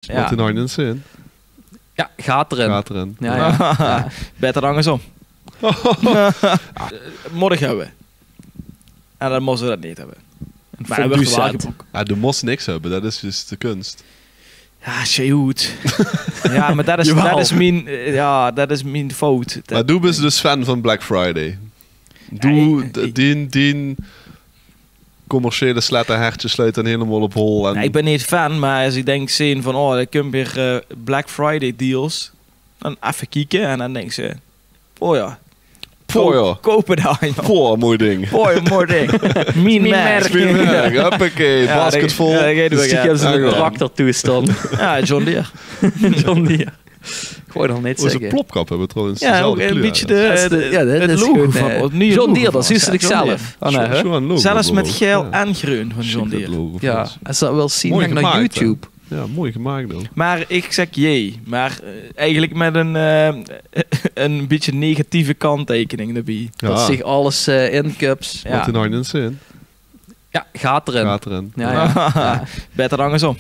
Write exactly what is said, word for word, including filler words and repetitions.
Jao. Wat in handen zin. Jao, gaat erin. Gaat erin. Jao, jao. Jao. Beter angersóm. Mót ich höbbe. En dan mós se dat neet höbbe. Mer höbbe v'r waal geboek. Jao, doe mós niks höbbe, dat is dus de kunst. Jao, sjoe, good. Jao, mer dat is, dat is mien, eh, jao, dat is mien fout. Mer doe bis dus fan van Black Friday. Doe, dien, dien commerciële slettehertje sluit dan hielemaol op hol. En... Nae, ich bin neet fan, mer es ich dink zeen van, oh, d'r kump weer, eh, Black Friday deals, dan effe kieke en dan dinks se, oh jao, Poh, jao. Koupe dan, jao. Poh, mooi ding. Poh, mooi ding. Mien merk. Mien merk. Huppakee, basket vol. Stiekem zo'n tractor toestand. Jao, John Deere. John Deere. Goh, dan neet zègke. Ózze plopkap höbbe trouwens dezelfde kleur. Jao, ouch e bietje de, de, 't logo van, 't nuuje John Deere, dat zuus se zelf. Zelfs mit gael en greun van John Deere. Jao, es se dat wils zeen, gank nao YouTube. Jao, mooi gemaak dan. Mer ich zèk jee, mer, eh, eigelik mit ein, eh, ein bietje negatieve kantteikening d'rbie. Dat zich alles, eh, inkups. Jao. Wat in handen zin. Jao, gaat erin. Gaat erin. Jao, jao. Beter angersóm.